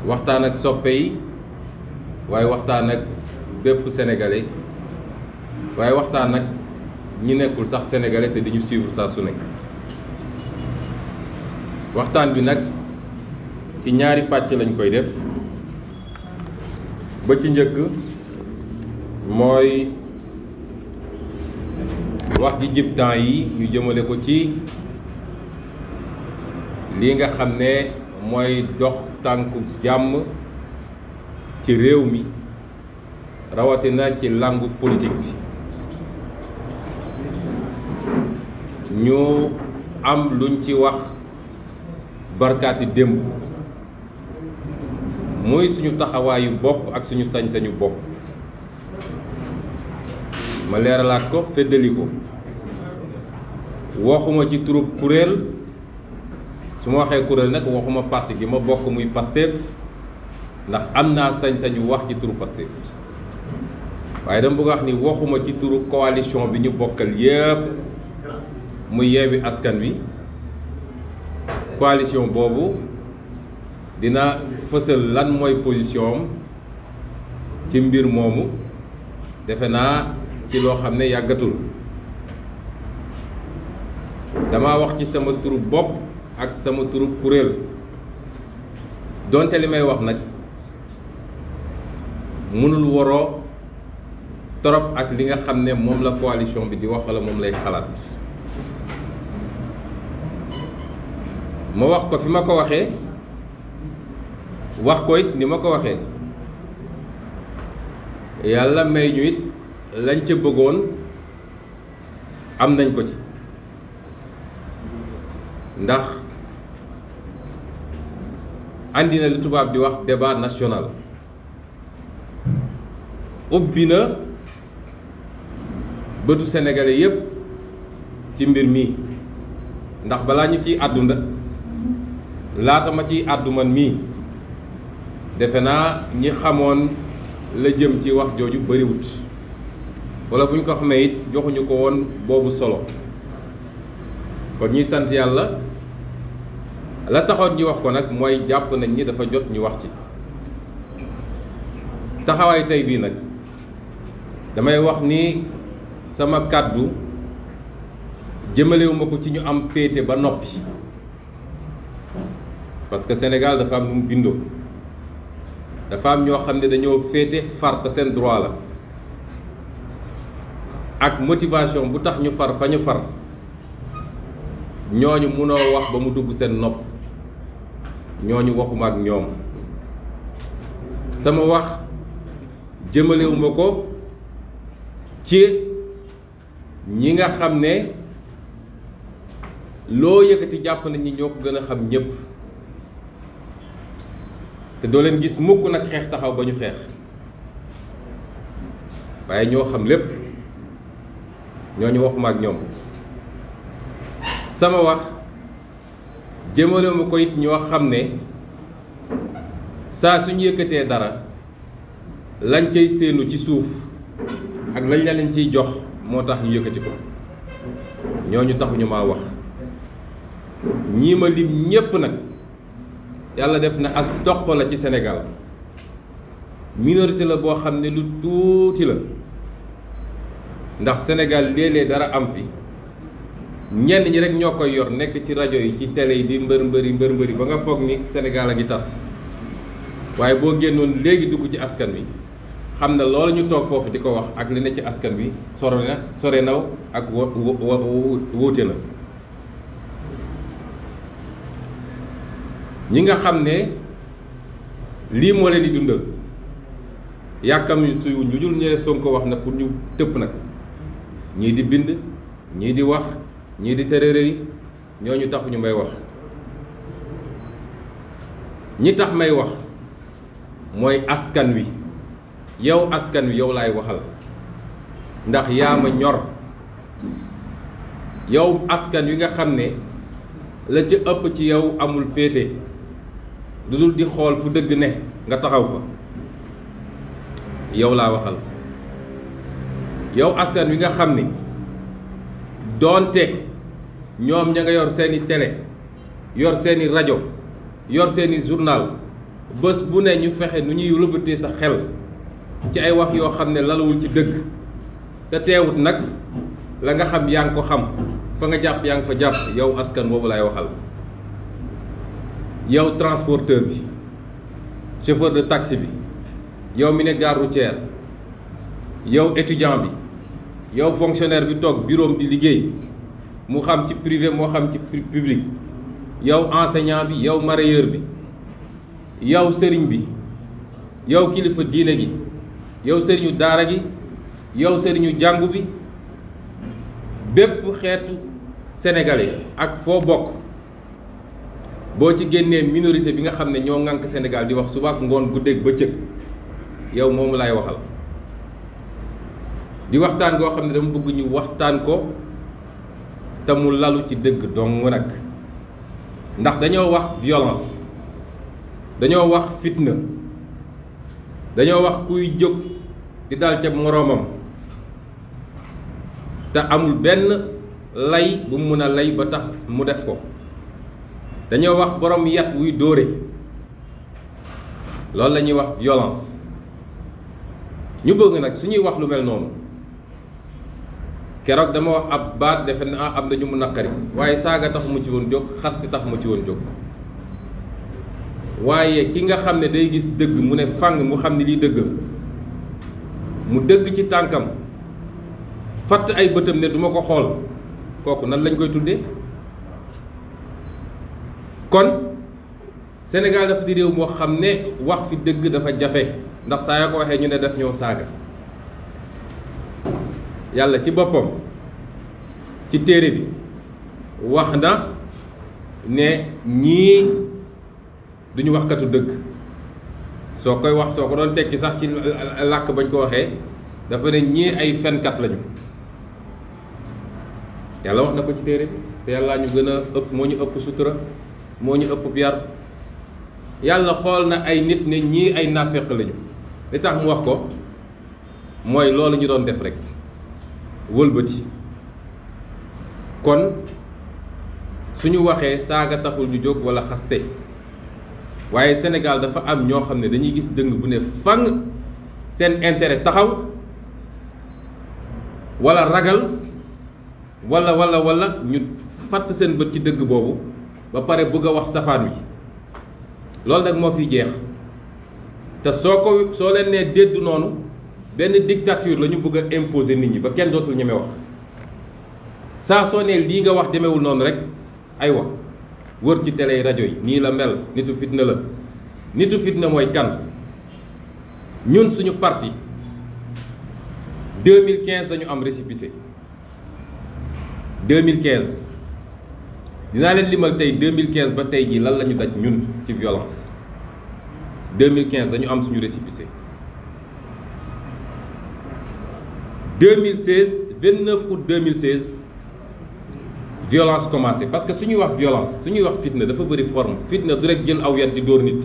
waxtaan ak soppe yi waaye waxtaan ak bépp sénégalais waaye waxtaan ak ñi nekkul sax sénégalais te di ñu suivre saa su nekk. waxtaan bi nag ci ñaari pàcc lañ koy def. ba ci njëkk mooy wax ji jib temps yi ñu jëmale ko ci li nga xam ne mooy dox tànku jàmm ci réew mi rawatina ci langue politique bi. ñu am luñ ci wax barkaati démb mooy suñu taxawaayu bopp ak suñu sañ-sañu bopp. ma leeralaat ko feddali ko waxuma ci turu kuréel su ma waxee kuréel nag waxuma parti gi ma bokk muy Pastef ndax am naa sañ-sañu wax ci turu Pastef waaye dama bëgg wax ni waxuma ci turu coalition bi ñu bokkal yépp muy Yewwi Askan Wi. coalition boobu dina fësal lan mooy position am ci mbir moomu defe naa ci loo xam ne yàggatul. dama wax ci sama turu bopp ak sama turu kuréel donte li may wax nag mënul waroo trop ak li nga xam ne moom la coalition bi di wax walla moom lay xalaat. ma wax ko fi ma ko waxee wax ko it ni ma ko waxee yàlla may ñu it lañ ca bëggoon am nañ ko ci ndax andi na li tubaab di wax débat national ubbi na bëtu sénégalais yépp ci mbir mi ndax balaa ñu ciy àdduna laata ma ciy àddu man mii defe naa ñi xamoon la jëm ci wax jooju bariwut wala bu ñu ko xamee it joxuñu ko woon boobu solo kon ñuy sant yàlla la taxoon ñu wax ko nag mooy jàpp nañ ni dafa jot ñu wax ci. taxawaay tey bii nag damay wax ni sama kàddu jëmalewuma ko ci ñu am péete ba noppi parce que Sénégal dafa am nu mu bindoo dafa am ñoo xam ne dañoo féete far te seen droit la ak motivation bu tax ñu far fa ñu far ñooñu mënoo wax ba mu dugg seen nopp ñooñu waxuma ak ñoom. sama wax jëmalewuma ko ci ñi nga xam ne loo yëkkati jàpp nañ ñi ñoo ko gën a xam ñépp te doo leen gis mukk nag xeex taxaw ba ñu xeex waaye ñoo xam lépp ñooñu waxuma ak ñoom. sama wax jëmalewuma ko it ñoo xam ne saa suñu yëkkatee dara lañ cay séenu ci suuf ak lañ la leen ciy jox moo tax ñu yëkkati ko ñooñu taxuñu maa wax. ñii ma lim ñépp nag yàlla def na as toq la ci Sénégal minorité la boo xam ne lu tuuti la ndax Sénégal léeg-léeg dara am fi ñenn ñi rek ñoo koy yor nekk ci rajo yi ci télé yi di mbër mbëri ba nga foog ni Sénégal a ngi tas waaye boo génnoon léegi dugg ci askan wi xam na loolu ñu toog foofu di ko wax ak li ne ci askan wi sore naw ak wuute na. ñi nga xam ne lii moo leen di dundal yàkkam suyu ñu dul ñëwee Sonko wax na pour ñu tëpp nag ñii di bind ñii di wax ñii di tërërëri ñooñu taxu ñu may wax. ñi tax may wax mooy askan wi yow askan wi yow laay waxal ndax yaa ma ñor yow askan wi nga xam ne la ci ëpp ci yow amul féete lu dul di xool fu dëgg ne nga taxaw fa yow laa waxal. yow askan wi nga xam ni doonte ñoom ña nga yor seeni télé yor seeni rajo yor seeni journal bés bu ne ñu fexe nu ñuy rëbëtee sa xel ci ay wax yoo xam ne lalawul ci dëgg te teewut nag la nga xam yaa ngi ko xam fa nga jàpp yaa ngi fa jàpp yow askan boobu laay waxal. yow transporteur bi chauffeur de taxi bi yow mi ne gare routière yow étudiant bi yow fonctionnaire bi toog bureau di liggéey mu xam ci privé moo xam ci public yow enseignant bi yow mareyeur bi yow sëriñ bi yow kilifa diine gi yow sëriñu daara gi yow sëriñu jàngu bi bépp xeetu sénégalais ak foo bokk boo ci génnee minorité bi nga xam ne ñoo ŋànk Sénégal di wax suba ak ngoon guddeeg bëccëg yow moomu laay waxal di waxtaan goo xam ne dama bëgg ñu waxtaan ko te mu lalu ci dëgg dong nag ndax dañoo wax violence dañoo wax fitna dañoo wax kuy jóg di dal ca moroomam te amul benn lay bu mu mën a lay ba tax mu def ko dañoo wax borom yat wuy dóore loolu la ñuy wax violence ñu bëgg nag suñuy wax lu mel noonu keroog dama wax ab baat defe naa am na ñu mu naqari waaye saaga tax mu ci woon jóg xasti tax mu ci woon jóg waaye ki nga xam ne day gis dëgg mu ne fang mu xam ne lii dëgg la mu dëgg ci tànkam fatt ay bëtam ne duma ko xool kooku nan lañ koy tuddee kon Sénégal dafa di réew moo xam ne wax fi dëgg dafa jafe ndax saa yoo ko waxee ñu ne def ñoo saaga yàlla ci boppam ci téere bi wax na ne ñii duñu waxkatu dëgg soo koy wax soo ko doon tekki sax ci làkk bañ ko waxee dafa ne ñii ay fenkat lañu yàlla wax na ko ci téere bi te yàlla ñu gën a ëpp moo ñu ëpp sutura moo ñu ëpp yar yàlla xool na ay nit ne ñii ay naafeq lañu li tax mu wax ko mooy loolu ñu doon def rek wëlbati kon suñu waxee saaga taxul ñu jóg walla xaste waaye Sénégal dafa am ñoo xam ne dañuy gis dëng bu ne fang seen intérêt taxaw walla ragal walla ñu fàtt seen bët ci dëgg boobu ba pare bëgg a wax safaan wi loolu nag moo fi jeex te soo leen nee déddu noonu benn dictature la ñu bëgg a imposer nit ñi ba kenn dootul ñeme wax saa soo nee lii nga wax demewul noonu rek ay wax wër ci télé rajo yi nii la mel nitu fitna la nitu fitna mooy kan ñun suñu parti 2015 dañu am récépissé 2015 dinaa leen limal tey 2015 ba tey jii lan la ñu daj ñun ci violence 2015 dañu am suñu récépissé 2016 29 août 2016 violence commencé parce que suñuy wax violence suñuy wax fitna dafa bëri forme fitna du rek jël aw yat di dóor nit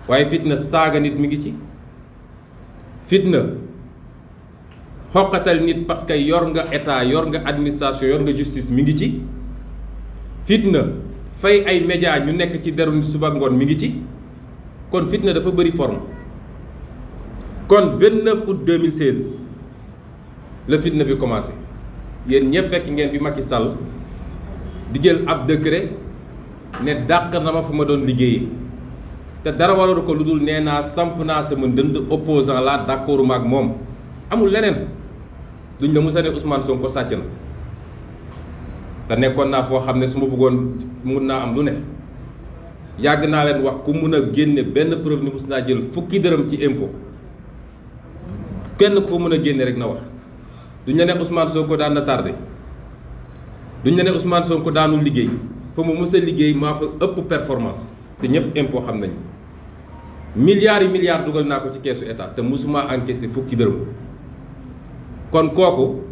waaye fitna saaga nit mi ngi ci fitna xoqatal nit parce que yor nga état yor nga administration yor nga justice mi ngi ci fitna fay ay média ñu nekk ci deru nit suba ngoon mi ngi ci kon fitna dafa bëri forme kon 29 août 2016 la fitna bi commencé yéen ñëpp fekk ngeen bi Macky Sall di jël ab décret ne dàq na ma fa ma doon liggéeyee te dara waralu ko lu dul nee naa samp naa sama ndënd opposant laa d'accord ma ak moom amul leneen duñ la musa ne Ousmane Sonko sàcc na te nekkoon naa foo xam ne su ma bëggoon mun naa am lu ne yàgg naa leen wax ku mun a génne benn preuve ni mus naa jël fukki dërëm ci impôt kenn ku ko mën a génne rek na wax duñ la ne Ousmane Sonko daan na tardé duñ la ne Ousmane Sonko daanul liggéey fa mu mës a liggéey maa fa ëpp performance te ñëpp impôt xam nañ milliards yi milliards dugal naa ko ci keesu état te musuma encaissé fukki dërëm kon kooku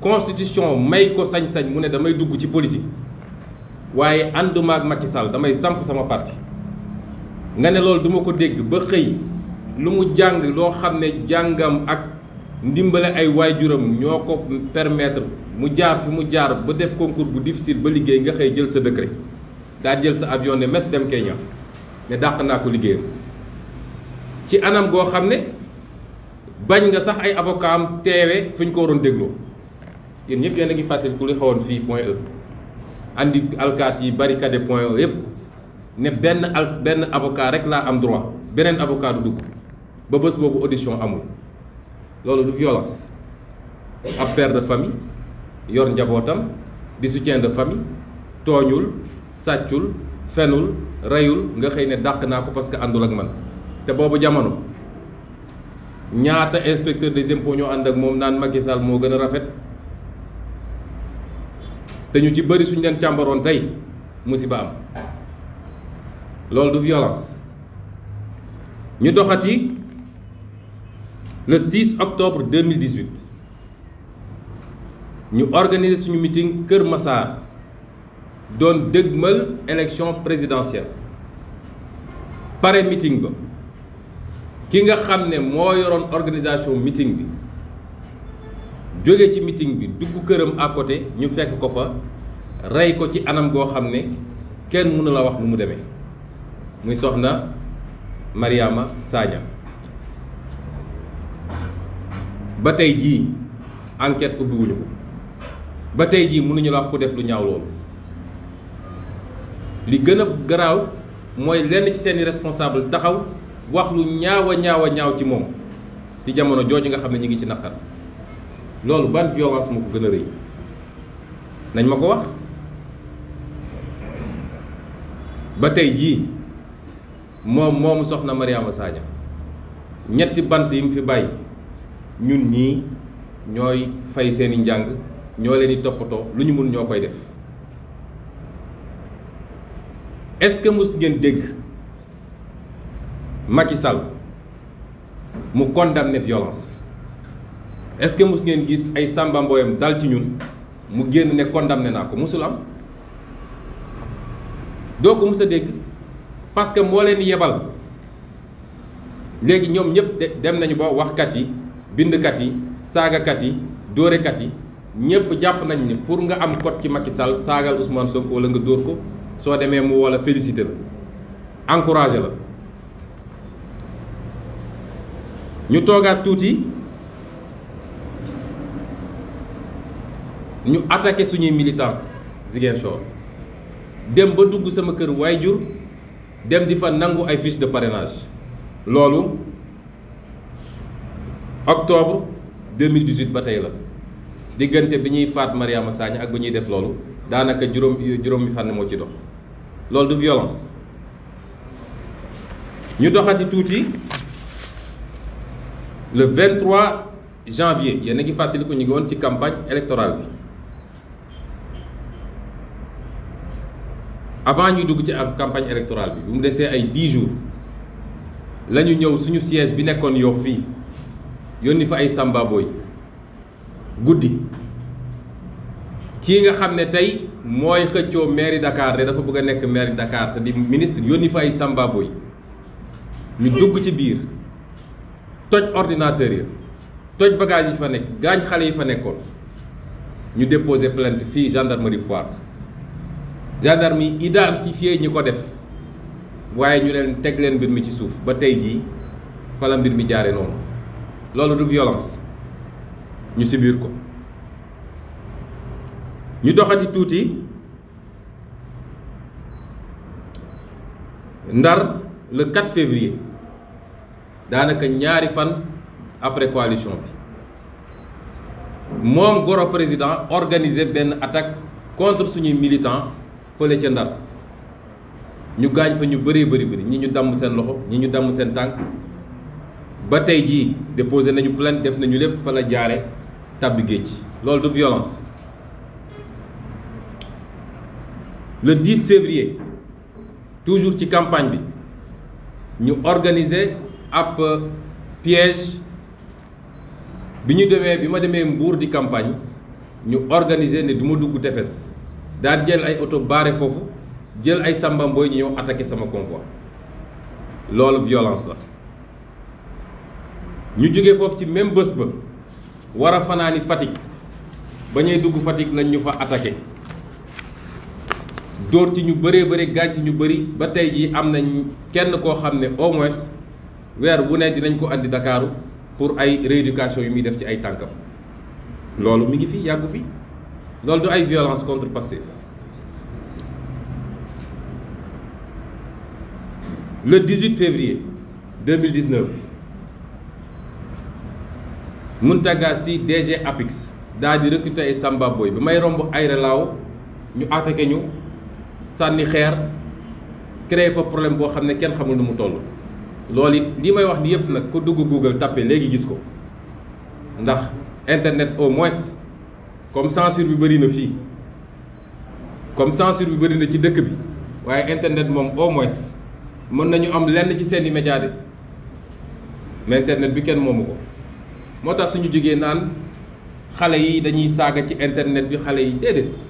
constitution may ko sañ-sañ mu ne damay dugg ci politique waaye ànduma ak Macky Sall damay samp sama parti nga ne loolu duma ko dégg ba xëy lu mu jàng loo xam ne jàngam ak ndimbale ay waajuram ñoo ko permettre mu jaar fi mu jaar ba def concours bu difficile ba liggéey nga xëy jël sa décret daa jël sa avion ne mes dem Kenya ne dàq naa ko liggéeyam ci anam goo xam ne bañ nga sax ay avocat am teewe fu ñu ko waroon dégloo. yéen ñëpp yéen a ngi fàttaliku li xawoon fii Point E andi alkaat yi barricade Point E yëpp ne benn avocat rek laa am droit beneen avocat du dugg ba bés boobu audition amul. loolu du violence. ab père de famille yor njabootam di soutien de famille tooñul sàccul fenul reyul nga xëy ne dàq naa ko parce que àndul ak man te boobu jamono ñaata inspecteur des impôts ñoo ànd ak moom naan Macky Sall moo gën a rafet te ñu ci bëri suñ leen càmbaroon tey musiba am. loolu du violence. ñu doxati le 6 octobre 2018 ñu organiser suñu meeting Kër Massar doon dëgmal élection présidentielle pare meeting ba ki nga xam ne moo yoroon organisation meeting bi jóge ci meeting bi dugg këram à côté ñu fekk ko fa rey ko ci anam goo xam ne kenn mënu la wax nu mu demee muy soxna Mariama Sagna. ba tey jii enquête ubbiwuñu ko ba tey jii mënuñu la wax ku def lu ñaaw loolu. li gën a garaaw mooy lenn ci seeni responsable taxaw wax lu ñaaw a ñaaw ci moom ci jamono jooju nga xam ne ñi ngi ci naqar. loolu ban violence moo ko gën a rëy nañ ma ko wax. ba tey jii moomu soxna Mariama Sagna ñetti bant yi mu fi bàyyi ñun ñii ñooy fay seeni njàng ñoo leen di toppatoo lu ñu mun ñoo koy def. est-ce que mus ngeen dégg Macky Sall mu condamné violence? est-ce que mus ngeen gis ay samba mboyam dal ci ñun mu génn ne condamné naa ko? musul am. doo ko mus a dégg parce que moo leen yebal. léegi ñoom ñëpp dem nañu ba waxkat yi bindkat yi saagakat yi dóorekat yi ñëpp jàpp nañ ni pour nga am code ci Macky Sall saagal Ousmane Sonko wala nga dóor ko soo demee mu wala félicité la encouragé la. ñu toogaat tuuti ñu attaqué suñuy militant Ziguinchor dem ba dugg sama kër waayjur dem di fa nangu ay fiche de parrainage. loolu octobre 2018 ba tey la diggante bi ñuy faat Mariama Sagna ak bi ñuy def loolu daanaka juróomi fan moo ci dox. loolu du violence. ñu doxati tuuti le 23 janvier yéen a ngi fàttaliku ñu ngi woon ci campagne électorale bi. avant ñuy dugg ci ak campagne électorale bi bu mu desee ay 10 jours la ñu ñëw suñu siège bi nekkoon Yoff fii yónni fa ay samba boy guddi. kii nga xam ne tey mooy xëccoo mairie Dakar de dafa bëgg a nekk mairie Dakar te di ministre yónni fa ay samba boy ñu dugg ci biir toj ordinateur ya toj bagage yi fa nekk gaañ xale yi fa nekkoon. ñu déposé plainte fii gendarmerie Foire. gendarme yi identifié ñi ko def waaye ñu leen teg leen mbir mi ci suuf ba tey jii fa la mbir mi jaare noonu. loolu du violence ñu subir ko. ñu doxati tuuti Ndar le 4 février daanaka ñaari fan après coalition bi moom goro président organisé benn attaque contre suñuy militants fële ca Ndar. ñu gaañ fa ñu bëree bëri ñi ñu damm seen loxo ñi ñu damm seen tànk ba tey jii déposé nañu plainte def nañu lépp fa la jaare tàbbi géej. loolu du violence. le 10 février toujours ci campagne bi ñu organiser ab piège bi ma demee Mbour di campagne ñu organiser ne du ma dugg tefes daal jël ay oto baare foofu jël ay samba mbooy ñu ñëw attaqué sama convoi. loolu violence la. ñu jógee foofu ci même bés ba war a fanaani Fatick ba ñuy dugg Fatick lañ ñu fa attaqué dóor ci ñu bëree bëri gaañ ci ñu bëri ba tey jii am nañ kenn koo xam ne au moins weer wu ne dinañ ko andi Dakaaru pour ay rééducation yu muy def ci ay tànkam loolu mi ngi fi yàggu fi loolu du ay violence contre Pastef. Le 18 février 2019 Mountaga Sy DG APIX daal di recruter ay Samba Boy ba may romb ay relaaw ñu attaqué ñu sànni xeer créé fa problème boo xam ne kenn xamul nu mu toll. loolu it li may wax ni yëpp nag ku dugg Google tapé léegi gis ko ndax internet au moins comme censure bi bëri na fii comme censure bi bëri na ci dëkk bi waaye internet moom au moins mën nañu am lenn ci seeni média de mais internet bi kenn moomu ko moo tax suñu jógee naan xale yi dañuy saaga ci internet bi xale yi déedéet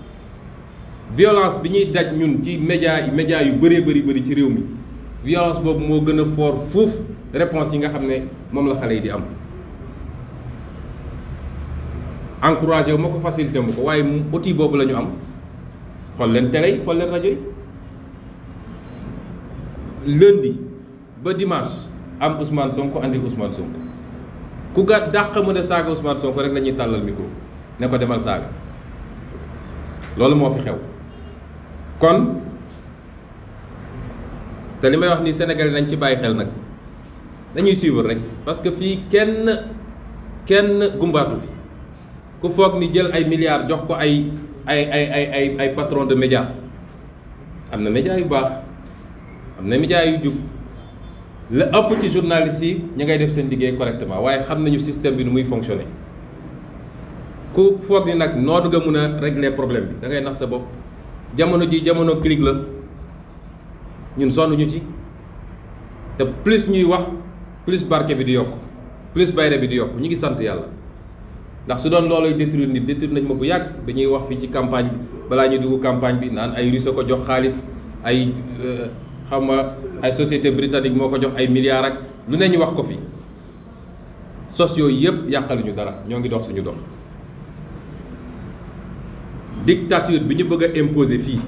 violence bi ñuy daj ñun ci média yu bëree bëri ci réew mi violence boobu moo gën a fort fuuf réponse yi nga xam ne moom la xale yi di am encouragé wu ma ko facilité ma ko waaye outil boobu la ñu am xool leen télé yi xool leen rajo yi lundi ba dimanche am Ousmane Sonko andil Ousmane Sonko ku ga dàq mën a saaga Ousmane Sonko rek la ñuy tàllal micro ne ko demal saaga loolu moo fi xew kon te li may wax ni Sénégalais nañ ci bàyyi xel nag dañuy suivre rek parce que fii kenn gumbaatu fi ku foog ni jël ay milliards jox ko ay patron de média am na média yu baax am na média yu jub la ëpp ci journalistes yi ñu ngay def seen liggéey correctement waaye xam nañu système bi nu muy fonctionner ku foog ni nag noonu nga mën a régler problème bi da ngay nax sa bopp jamono ji jamono clic la ñun sonnuñu ci te plus ñuy wax plus barke bi di yokk plus bayre bi di yokk ñu ngi sant yàlla ndax su doon looloy détruire nit détruire nañ ma bu yàgg dañuy wax fii ci campagne bi balaa ñuy dugg campagne bi naan ay Russe ko jox xaalis ay xam nga ay société britannique moo ko jox ay milliards ak lu ne ñu wax ko fi sos yooyu yëpp yàqaluñu dara ñoo ngi dox suñu dox dictature bi ñu bëgg a imposer fii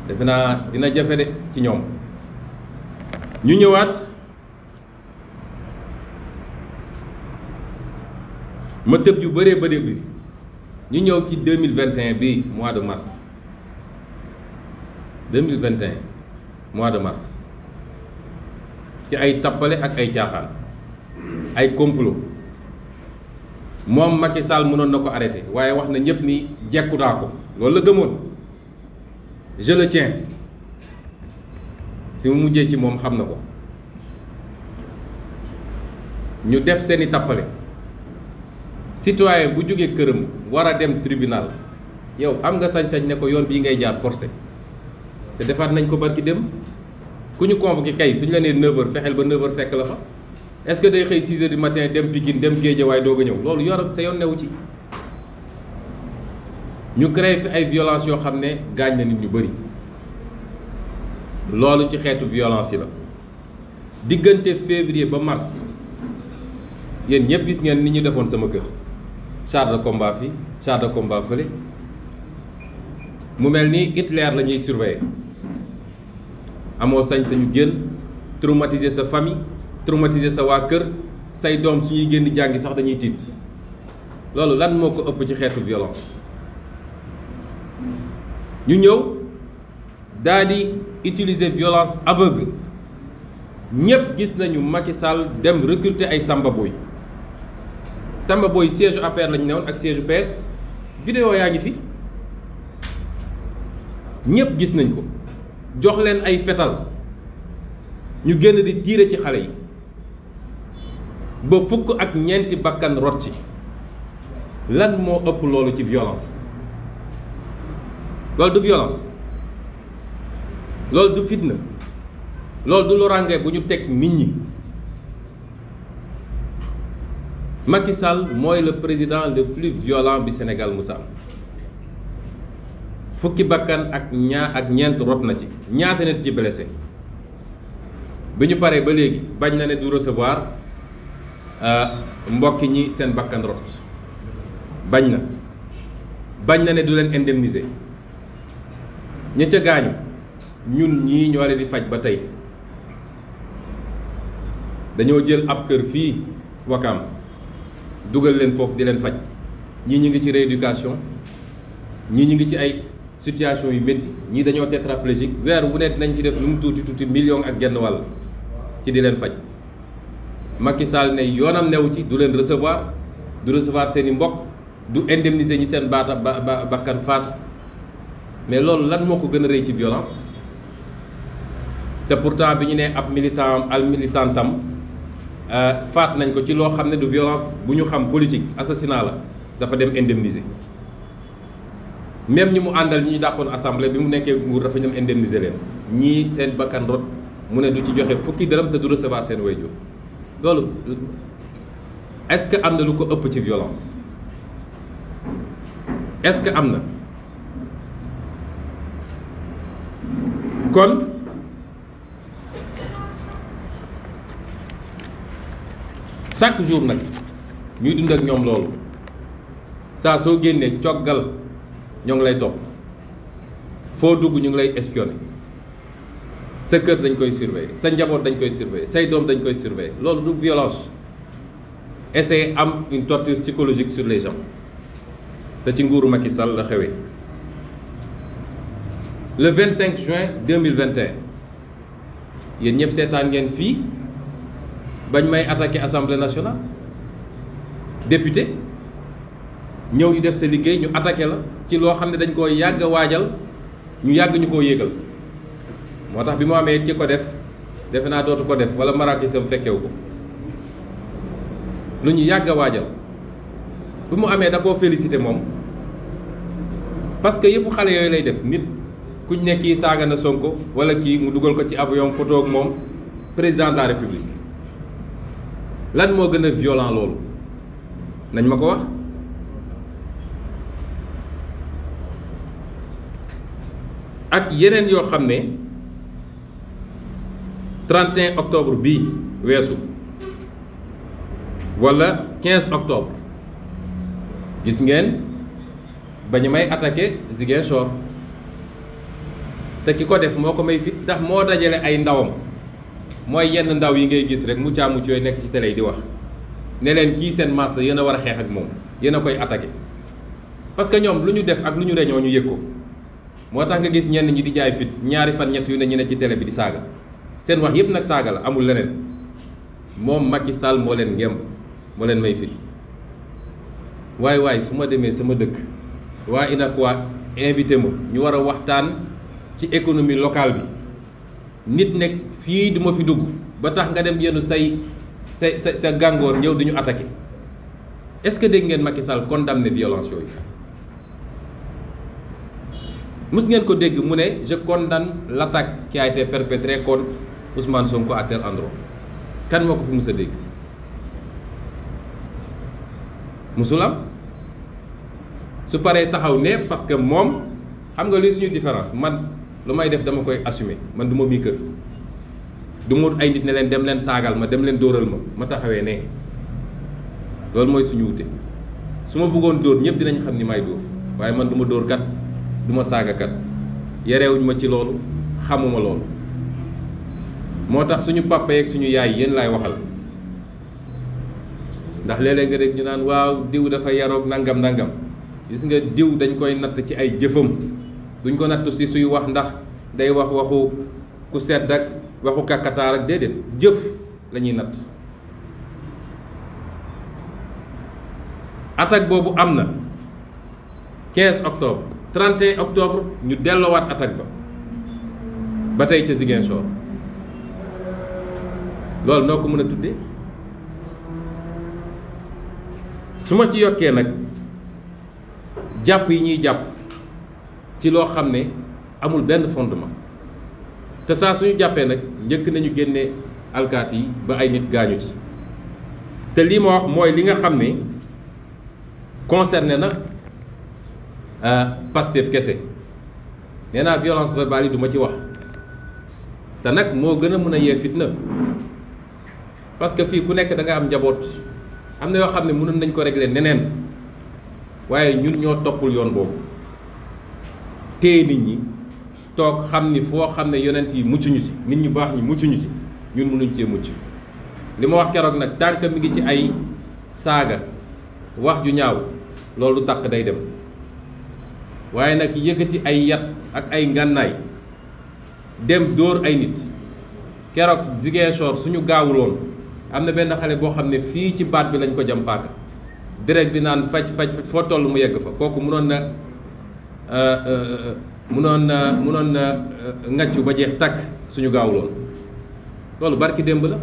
defe naa dina jafe de ci ñoom ñu ñëwaat ma tëb yu bëree bëri bi ñu ñëw ci 2021 bii mois de mars 2021 mois de mars ci ay tappale ak ay caaxaan ay complot moom Macky Sall mënoon na ko arrêté waaye wax na ñëpp ni jekku naa ko loolu la gëmoon je le tiens fi mu mujjee ci moom xam na ko ñu def seeni tappale citoyen bu jógee këram war a dem tribunal yow am nga sañ-sañ ne ko yoon bii ngay jaar forcé te defaat nañ ko barki dem ku ñu convoqué kay suñu la nee 9h fexeel ba 9h fekk la fa est-ce que day xëy 6h du matin dem Pikine dem Guédiawaye doog a ñëw loolu yoram sa yoon newu ci ñu créé fi ay violence yoo xam ne gaañ na nit ñu bëri loolu ci xeetu violence yi la diggante février ba mars yéen ñëpp gis ngeen ni ñu defoon sama kër char de combat fii char de combat fële mu mel ni Hitler la ñuy surveiller amoo sañ-sañu génn traumatiser sa famille traumatiser sa waa kër say doom su ñuy génn jàngi sax dañuy tiit loolu lan moo ko ëpp ci xeetu violence ñu ñëw daal di utiliser violence aveugle ñëpp gis nañu Macky Sall dem recruter ay Samba Boy Samba Boy siège APR lañu newoon ak siège PS vidéo yaa ngi fi ñëpp gis nañ ko jox leen ay fetal ñu génn di tiire ci xale yi ba fukk ak ñeenti bakkan rot ci lan moo ëpp loolu ci violence loolu du violence loolu du fitna loolu du loraange bu ñu teg nit ñi Macky Sall mooy le président le plus violent bi Sénégal musa am fukki bakkan ak ñeent rot na ci ñaata nit ci blessé bi ñu paree ba léegi bañ na ne du recevoir mbokki ñi seen bakkan rot bañ na ne du leen indemniser ña ca gaañu ñun ñii ñoo leen di faj ba tey. dañoo jël ab kër fii Wakaam dugal leen foofu di leen faj ñii ñi ngi ci rééducation ñii ñi ngi ci ay situation yu métti ñii dañoo tétraplégique weer wu ne nañ ci def lu mu tuuti tuuti million ak genn wàll ci di leen faj. Macky Sall ne yoonam newu ci, du leen recevoir, du recevoir seeni mbokk, du indemniser ñi seen baata bakkan faatu. Mais loolu lan moo ko gën a rëy ci violence te pourtant bi ñu ne ab militantam faat nañ ko ci loo xam ne du violence bu ñu xam politique assassinat la dafa dem indemniser. Même ñi mu àndal ñi ñu dàqoon assemblée bi mu nekkee nguur dafa ñëm indemniser leen ñii seen bakkan rot mu ne du ci joxe fukki dërëm te du recevoir seen waajur. loolu est-ce que am na lu ko ëpp ci violence est-ce que am na kon chaque jour nag ñuy dund ak ñoom loolu saa soo génnee coggal ñoo ngi lay topp foo dugg ñu ngi lay espionner sa kër dañ koy surveiller sa njaboot dañ koy surveiller say doom dañ koy surveiller loolu du violence essayer am une torture psychologique sur les gens te ci nguuru Macky Sall la xewee le 25 juin 2021 yéen ñëpp seetaan ngeen fii bañ may attaquer assemblée nationale député ñëw di def sa liggéey ñu attaqué la ci loo xam ne dañ koo yàgg a waajal ñu yàgg ñu koo yéegal moo tax bi mu amee ci ko def defe naa dootu ko def wala marakisam fekkewu ko lu ñu yàgg a waajal bi mu amee da koo félicité moom parce que yëfu xale yooyu lay def nit kuñ ne kii saaga na Sonko wala kii mu dugal ko ci avion photo ak moom président de la république lan moo gën a violent loolu nañ ma ko wax ak yeneen yoo xam ne 31 octobre bii weesu wala 15 octobre gis ngeen ba ñu may attaqué Ziguinchor te ki ko def moo ko may fit ndax moo dajale ay ndawam mooy yenn ndaw yi ngay gis rek mu caamuc yooyu nekk ci télé yi di wax ne leen kii seen masse yéen a war a xeex ak moom yéen a koy attaqué parce que ñoom lu ñu def ak lu ñu reñoo ñu yëg ko moo tax nga gis ñenn ñi di jaay fit ñaari fan ñett yu ne ñu ne ci télé bi di saaga seen wax yëpp nag saaga la amul leneen moom Macky Sall moo leen ngemb moo leen may fit waay su ma demee sama dëkk waa UNACOIS invité ma ñu war a waxtaan ci économie locale bi nit nekk fii du ma fi dugg ba tax nga dem yenn sa gàngoor ñëw di ñu attaqué est-ce que dégg ngeen Macky Sall condamné violence yooyu mus ngeen ko dégg mu ne je condamne l'attaque qui a été perpétrée contre Ousmane Sonko à tel endroit kan moo ko fi mus a dégg musul am su paree taxaw ne parce que moom xam nga li suñu différence man lu may def dama koy assumer man du ma bii kër du mu ay nit ne leen dem leen saagal ma dem leen dóoral ma taxawee ne loolu mooy suñu wute su ma bëggoon dóor ñëpp dinañ xam ni may dóor waaye man du ma dóor kat du ma saaga kat yarewuñ ma ci loolu xamuma loolu moo tax suñu papa yeeg suñu yaay yéen laay waxal ndax léeg-léeg nga dégg ñu naan waaw diw dafa yaroog nangam gis nga diw dañ koy natt ci ay jëfam duñ ko natt si suy wax ndax day wax waxu ku sedd ak waxu kàkkataar ak déedéet jëf la ñuy natt attaque boobu am na 15 octobre 31 octobre ñu delloowaat attaque ba tey ca Ziguinchor loolu noo ko mën a tuddee su ma ci yokkee nag jàpp yi ñuy jàpp ci loo xam ne amul benn fondement te saa suñu jàppee nag njëkk nañu génne alkaati yi ba ay nit gaañu ci te lii ma wax mooy li nga xam ne concerné na Pastef kese nee naa violence verbale yi du ma ci wax te nag moo gën a mën a yee fitna parce que fii ku nekk da nga am njaboot am na yoo xam ne mënoon nañ ko régler neneen waaye ñun ñoo toppul yoon boobu téye nit ñi toog xam ni foo xam ne yonent yi muccuñu ci nit ñu baax ñi muccuñu ci ñun mënuñ cee mucc li ma wax keroog nag tànk mi ngi ci ay saaga wax ju ñaaw loolu tàkk day dem waaye nag yëkkati ay yat ak ay ngànnaay dem dóor ay nit keroog Ziguinchor suñu gaawuloon am na benn xale boo xam ne fii ci baat bi lañ ko jam paaka deret bi naan faj foo toll mu yegg fa kooku mënoon na ngaccu ba jeex takk suñu gaawuloon loolu barki démb la.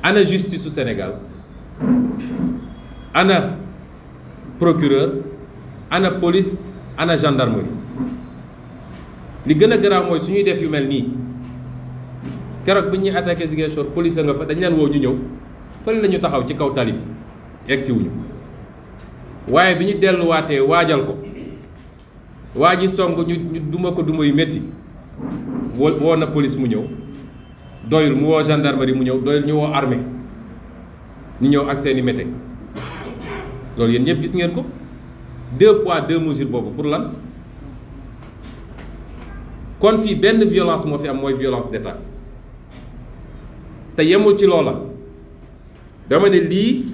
ana justice su Sénégal ana procureur ana police ana gendarmerie li gën a garaaw mooy suñuy def yu mel nii keroog bi ñuy attaqué Ziguinchor police a nga fa dañ leen woo ñu ñëw fële la ñu taxaw ci kaw tali bi egsi wuñu waaye bi ñu delluwaatee waajal ko waa ji song ñu duma ko duma yu métti woo na police mu ñëw doyul mu woo gendarmerie mu ñëw doyul ñu woo armée ñu ñëw ak seeni mété loolu yéen ñëpp gis ngeen ko 2 poids 2 mesures boobu pour lan kon fii benn violence moo fi am mooy violence d'État te yemul ci loola dama ne lii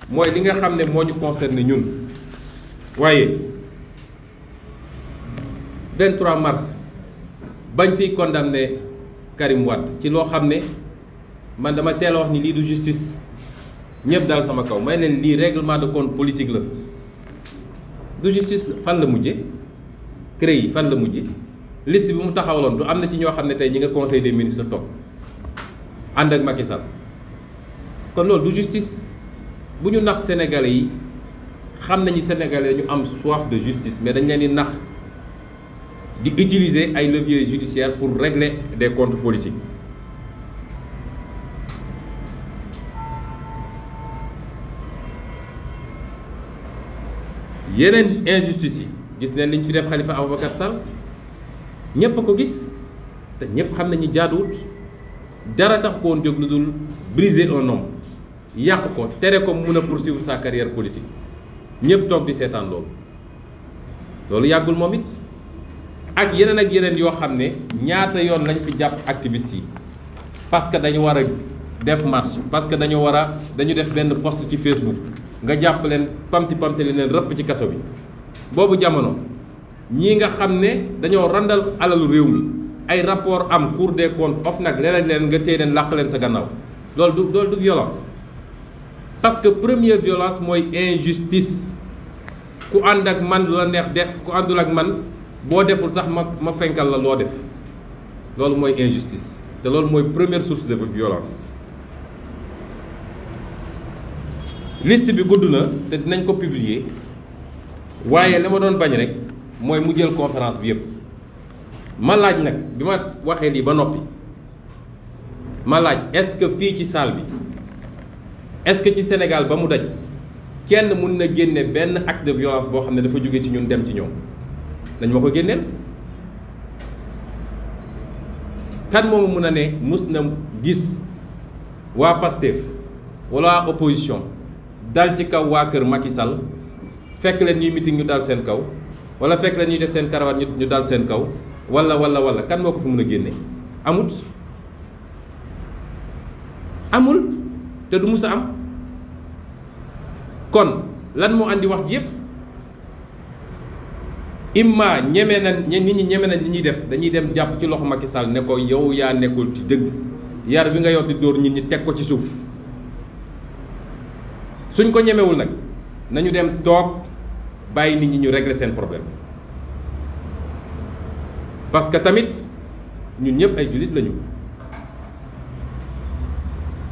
mooy li nga xam ne moo ñu concerné ñun waaye 23 mars bañ fiy condamné Karim Wade ci loo xam ne man dama teel a wax ni lii du justice ñëpp daal sama kaw may leen lii règlement de compte politique la du justice fan la mujje CREI yi fan la mujje liste bi mu taxawaloon du am na ci ñoo xam ne tey ñi nga conseil des ministres toog ànd ak Macky Sall kon loolu du justice bu ñu nax sénégalais yi xam nañu sénégalais ñu am soif de justice mais dañ leen di nax di utiliser ay leviers judiciaires pour régler des comptes politiques yeneen injustice yi gis neen li ñu fi def Khalifa Ababacar Sall ñépp a ko gis te ñépp xam nañu jaaduwut dara tax ko woon jóg lu dul briser un homme yàq ko tere ko mun a poursuivre sa carrière politique ñépp toog di seetaan loolu yàggul moom it ak yeneen yoo xam ne ñaata yoon lañ fi jàpp activistes yi parce que dañu war a def marche parce que dañu def benn post ci Facebook nga jàpp leen pamti leen rëpp ci kaso bi boobu jamono ñii nga xam ne dañoo randal alalu réew mi ay rapport am Cour des comptes OFNAC leen nga téye leen làq leen sa gannaaw loolu du violence parce que première violence mooy injustice ku ànd ak man lu la neex def ku àndul ak man boo deful sax ma fenkal la loo def loolu mooy injustice te loolu mooy première source de violence. liste bi gudd na te dinañ ko publier waaye la ma doon bañ rek mooy mu jël conférence bi yépp ma laaj nag bi ma waxee lii ba noppi ma laaj est-ce que fii ci salle bi est-ce que ci Sénégal ba mu daj kenn mun na génne benn acte de violence boo xam ne dafa jóge ci ñun dem ci ñoom dañ ma ko génneel kan moomu mun a ne mus na gis waa Pastef wala waa opposition dal ci kaw waa kër Macky Sall fekk leen ñuy meeting ñu dal seen kaw wala fekk leen ñuy def seen karawaat ñu dal seen kaw wala kan moo ko fi mun a génne amul te du mus a am kon lan moo andi wax ji yépp imma nit ñi ñeme nañ li ñuy def dañuy dem jàpp ci loxo Macky Sall ne ko yow yaa nekkul ci dëgg yar bi nga yor di dóor nit ñi teg ko ci suuf suñ ko ñemewul nag nañu dem toog bàyyi nit ñi ñu régler seen problème parce que tamit ñun ñëpp ay jullit lañu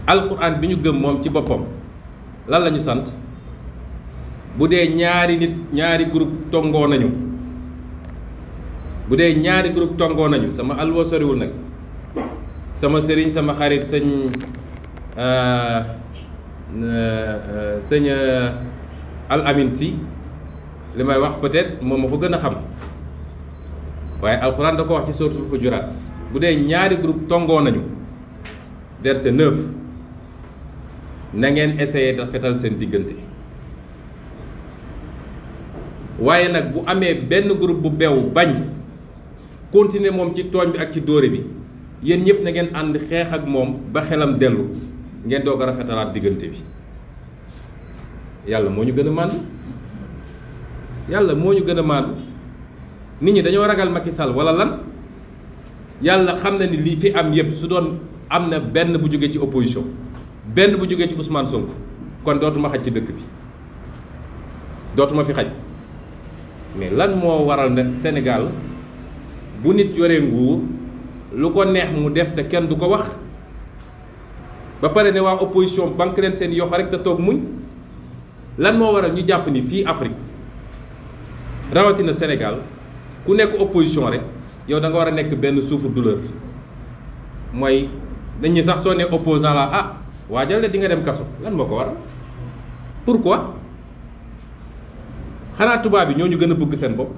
alquran bi ñu gëm moom ci boppam lan la ñu sant bu dee ñaari groupe tongoo nañu sama alwa soriwul nag sama sëriñ sama xarit sëñ Al Amin si li may wax peut-être moom ma ko gën a xam waaye alxuraan da ko wax ci sourate Hujurat bu dee ñaari groupe tongoo nañu verset 9 na ngeen essayer rafetal seen diggante waaye nag bu amee benn groupe bu beew bañ continuer moom ci tooñ bi ak ci dóore bi yéen ñëpp na ngeen ànd xeex ak moom ba xelam dellu ngeen doog a rafetalaat diggante bi. yàlla moo ñu gën a màndu yàlla moo ñu gën a màndu nit ñi dañoo ragal Macky Sall wala lan yàlla xam na ni lii fi am yëpp su doon am na benn bu jógee ci opposition benn bu jógee ci Ousmane Sonko kon dootuma xaj ci dëkk bi dootuma fi xaj mais lan moo waral ne Sénégal bu nit yoree nguur lu ko neex mu def te kenn du ko wax ba pare ne waa opposition banque leen seen yoxo rek te toog muñ lan moo waral ñu jàpp ni fii Afrique rawatina Sénégal ku nekk opposition rek yow da nga war a nekk benn souffre-douleur mooy dañ ñi sax soo ne opposant la ah waajal la di nga dem kaso lan moo ko waral pourquoi xanaa tubaab bi ñoo ñu gën a bëgg seen bopp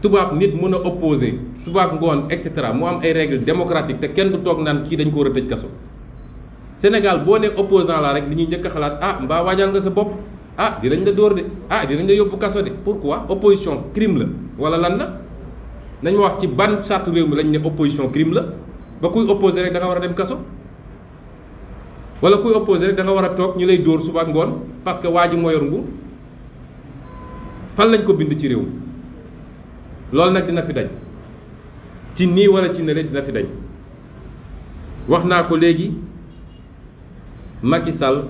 tubaab nit mën a opposé subaak ngoon et cetera mu am ay règles démocratiques te kenn du toog naan kii dañ ko war a tëj kaso Sénégal boo ne opposant la rek li ñuy njëkk a xalaat ah mbaa waajal nga sa bopp ah dinañ la dóor de ah dinañ la yóbbu kaso de pourquoi opposition crime la wala lan la nañ ma wax ci ban charte réew mi lañ ne opposition crime la ba kuy opposé rek da nga war a dem kaso wala kuy opposé rek da nga war a toog ñu lay dóor suba ak ngoon parce que waa ji moo yor nguur fan lañ ko bind ci réew mi loolu nag dina fi dañ ci nii wala ci nële dina fi dañ wax naa ko léegi Macky Sall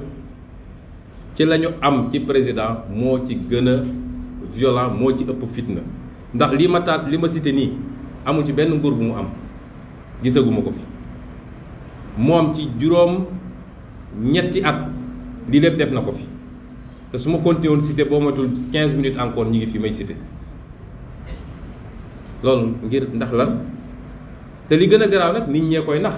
ci la ñu am ci président moo ci gën a violent moo ci ëpp fitna ndax li ma cité nii amul ci benn nguur bu mu am gisaguma ko fi moom ci juróom ñetti at li lépp def na ko fi te su ma continué woon cité boo matul 15 minutes encore ñi ngi fi may cité loolu ngir ndax lan te li gën a garaaw nag nit ñee koy nax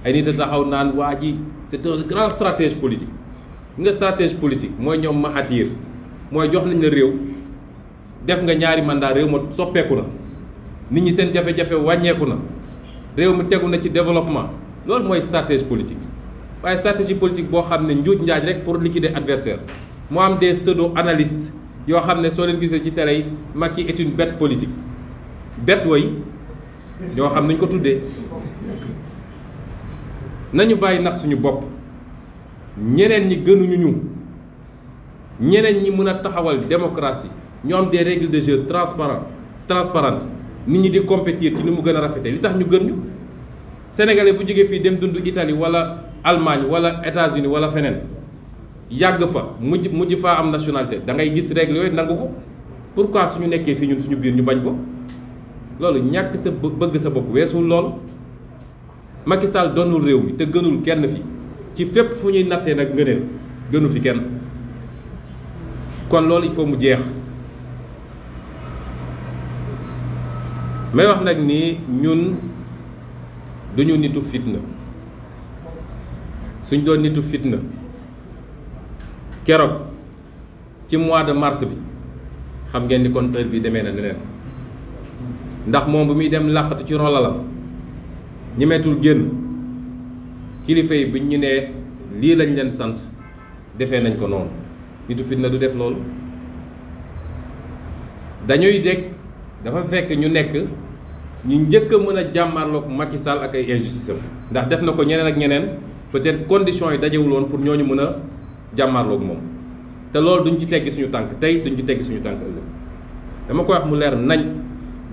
ay nit a taxaw naan waa ji c'est un grand stratège politique nga stratège politique mooy ñoom Mahathir mooy jox nañ la réew def nga ñaari mandat réew ma soppeeku na nit ñi seen jafe-jafe wàññeeku na réew mi tegu na ci développement loolu mooy stratège politique waaye stratégie politique boo xam ne njuuj njaaj rek pour liquider adversaire moo am des pseudo analystes yoo xam ne soo leen gisee ci télé yi Macky est une bête politique bête way ñoo xam nañ ko tuddee nañu bàyyi nax suñu bopp ñeneen ñi gënuñu ñu ñeneen ñi mën a taxawal démocratie ñoo am des règles de jeu transparentes nit ñi di compétir ci ni mu gën a rafetee li tax ñu gën ñu sénégalais bu jógee fii dem dund Italie wala Allemagne wala États-Unis wala feneen yàgg fa mujj faa am nationalité da ngay gis règles yooyu nangu ko pourquoi suñu nekkee fii ñun suñu biir ñu bañ ko loolu ñàkk sa bëgg sa bopp weesul lool Macky Sall doonul réew mi te gënul kenn fi ci fépp fu ñuy nattee nag ngëneel gënu fi kenn kon loolu il faut mu jeex may wax nag ni ñun duñu nitu fitna suñ doon nitu fitna keroog ci mois de mars bi xam ngeen ni kon heure bi demee na neneen ndax moom bu muy dem làqatu ci rolalam ñemeetul génn kilifa yi buñ ñu nee lii lañ leen sant defee nañ ko noonu nitu fitna du def loolu dañuy dégg dafa fekk ñu nekk ñu njëkk a mën a jàmmarloog Macky Sall ak ay injustice am ndax def na ko ñeneen ak ñeneen peut-être conditions yi dajewul woon pour ñooñu mën a jàmmarloog moom te loolu duñ ci teggi suñu tànk tey duñ ci teggi suñu tànk ëllëg dama koy wax mu leer nañ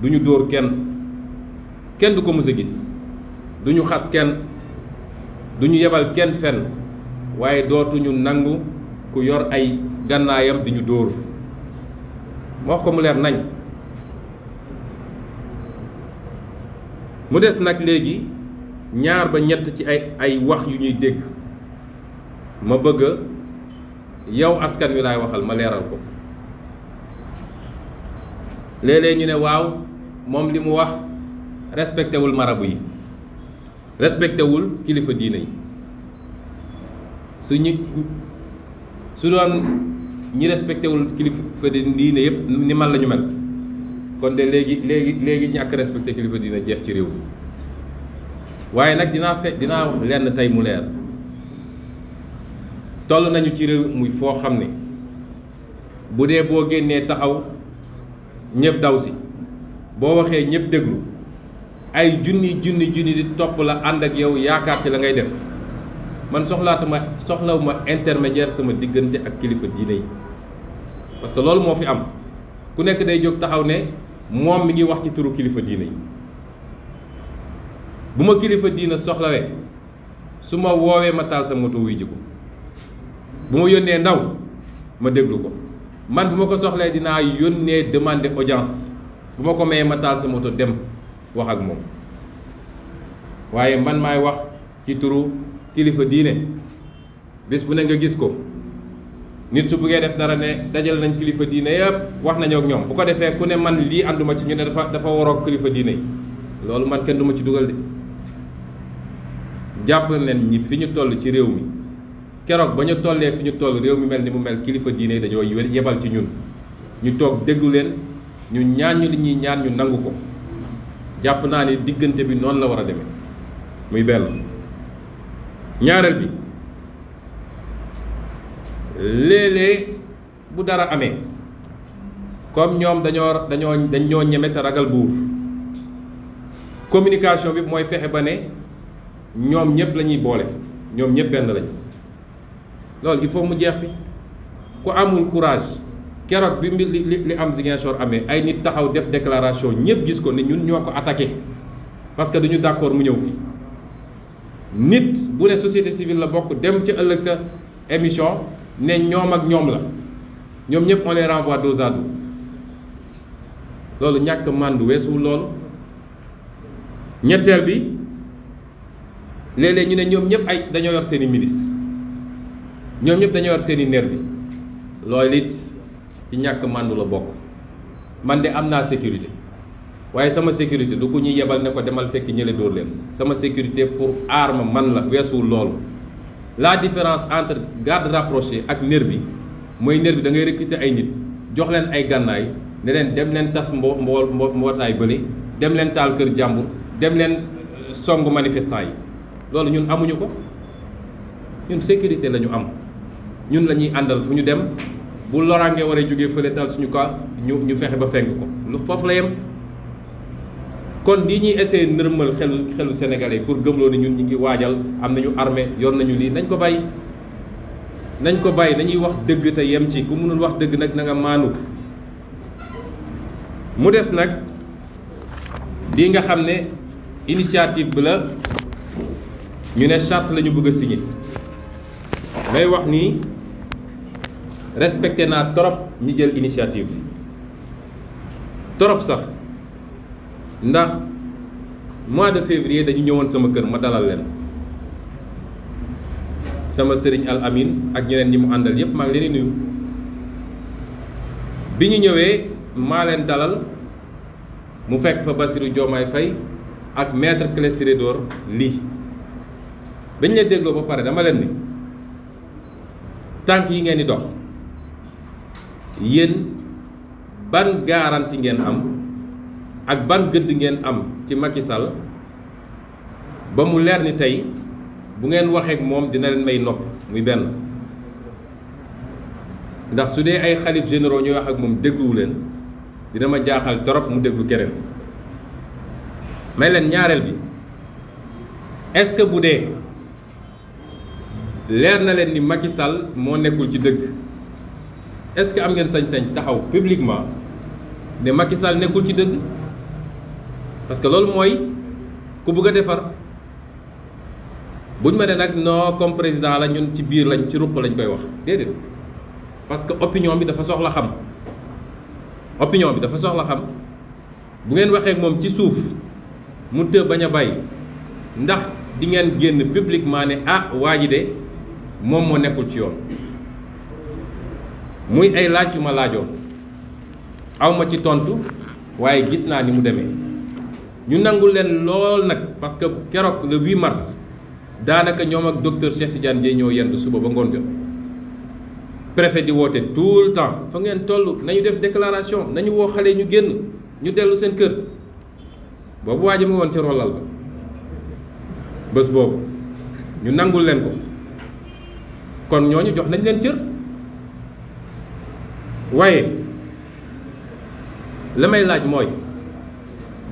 duñu dóor kenn du ko mës a gis duñu xas kenn duñu yebal kenn fenn waaye dootuñu nangu ku yor ay gànnaayam di ñu dóor ma wax ko mu leer nañ mu des nag léegi ñaar ba ñett ci ay wax yu ñuy dégg ma bëgg yow askan wi laay waxal ma leeral ko léeg-léeg ñu ne waaw moom li mu wax respecté wul marabu yi respecté wul kilifa diine yi su doon ñi respecté wul kilifa diine yëpp ni man la ñu mel kon de léegi ñàkk respecté kilifa diine jeex ci réew mi waaye nag dinaa wax lenn tey mu leer toll nañu ci réew muy foo xam ne bu dee boo génnee taxaw ñëpp daw si boo waxee ñëpp déglu ay junni di topp la ànd ak yow yaakaar ci la ngay def man soxlawuma intermédiaire sama diggante ak kilifa diine yi parce que loolu moo fi am ku nekk day jóg taxaw ne moom mi ngi wax ci turu kilifa diine yi bu ma kilifa diina soxlawee su ma woowee ma taal sa moto wuy ji ko bu ma yónnee ndaw ma déglu ko man bu ma ko soxlee dinaa yónnee demander audience bu ma ko mayee ma taal sa moto dem wax ak moom waaye man maay wax ci turu kilifa diine bés bu ne nga gis ko nit su buggee def dara ne dajal nañ kilifa diine yëpp wax nañoo ak ñoom bu ko defee ku ne man lii ànduma ci ñu ne dafa waroog kilifa diine yi loolu man kenn duma ci dugal de jàpp leen ñi fi ñu toll ci réew mi keroog ba ñu tollee fi ñu toll réew mi mel ni mu mel kilifa diine yi dañoo yebal ci ñun ñu toog déglu leen ñu ñaan ñu li ñuy ñaan ñu nangu ko jàpp naa ni diggante bi noonu la war a demee muy benn ñaareel bi léeg-léeg bu dara amee comme ñoom dañoo ñeme te ragal buur communication bi mooy fexe ba ne ñoom ñëpp la ñuy boole ñoom ñëpp benn lañ loolu il faut mu jeex fi ku amul courage keroog bi li am Ziguinchor amee ay nit taxaw def déclaration ñëpp gis ko ne ñun ñoo ko attaqué parce que duñu d'accord mu ñëw fi nit bu ne société civile la bokk dem ci ëllëg sa émission ne ñoom ak ñoom la ñoom ñëpp on les renvoie dos à dos loolu ñàkk màndu weesuwul loolu ñetteel bi léeg-léeg ñu ne ñoom ñëpp ay dañoo yor seeni milice ñoom ñëpp dañoo yor seeni nervi loolu it ci ñàkk màndu la bokk man de am naa sécurité waaye sama sécurité du ko ñuy yebal ne ko demal fekk ñële dóor leen sama sécurité pour aar ma man la weesuwul loolu la différence entre garde rapproché ak nervi mooy nervi da ngay recruter ay nit jox leen ay gànnaay ne leen dem leen tas mbootaay bële dem leen taal kër jàmbur dem leen songu manifestant yi loolu ñun amuñu ko ñun sécurité la ñu am ñun la ñuy àndal fu ñu dem bu loraange waree jógee fële dal suñu ka ñu fexe ba fenk ko lu foofu la yem kon lii ñuy essayer nërmal xelu sénégalais pour gëmloo ni ñun ñu ngi waajal am nañu armée yor nañu lii nañ ko bàyyi nañuy wax dëgg te yem ci ku mënul wax dëgg nag na nga maanu mu des nag lii nga xam ne initiative bi la ñu ne charte la ñu bëgg a signé may wax ni respecté naa trop ñi jël initiative bi trop sax ndax mois de février dañu ñëwoon sama kër ma dalal leen sama sëriñ Al Amin ak ñeneen ñi mu àndal yépp maa ngi leen di nuyu bi ñu ñëwee maa leen dalal mu fekk fa Bassirou Diomaye Faye ak maître Ciré Clédor Ly bañ leen dégloo ba pare dama leen ni tànk yi ngeen di dox yéen ban garantie ngeen am ak ban gëdd ngeen am ci Macky Sall ba mu leer ni tey bu ngeen waxee ak moom dina leen may nopp muy benn ndax su dee ay xalif généraux ñuy wax ak moom dégluwu leen dina ma jaaxal trop mu déglu keneen may leen ñaareel bi est-ce que bu dee leer na leen ni Macky Sall moo nekkul ci dëgg est-ce que am ngeen sañ-sañ taxaw publiquement ne Macky Sall nekkul ci dëgg parce que loolu mooy ku bëgg a defar buñ ma ne nag non comme président la ñun ci biir lañ ci ruq lañ koy wax déedéet parce que opinion bi dafa soxla xam bu ngeen waxee ak moom ci suuf mu të bañ a bàyyi ndax di ngeen génn publiquement ne ah waa ji de moom moo nekkul ci yoon muy ay laaj yu ma laajoon awma ci tontu waaye gis naa ni mu demee ñu nangul leen lool nag parce que keroog le 8 mars daanaka ñoom ak docteur Cheikh Tidiane Dièye ñoo yendu suba ba ngoon jot préfet di woote tout le temps fa ngeen toll nañu def déclaration nañu woo xale ñu génn ñu dellu seen kër boobu waa ji mu woon ci rollal ba bés boobu ñu nangul leen ko kon ñooñu jox nañ leen cër waaye la may laaj mooy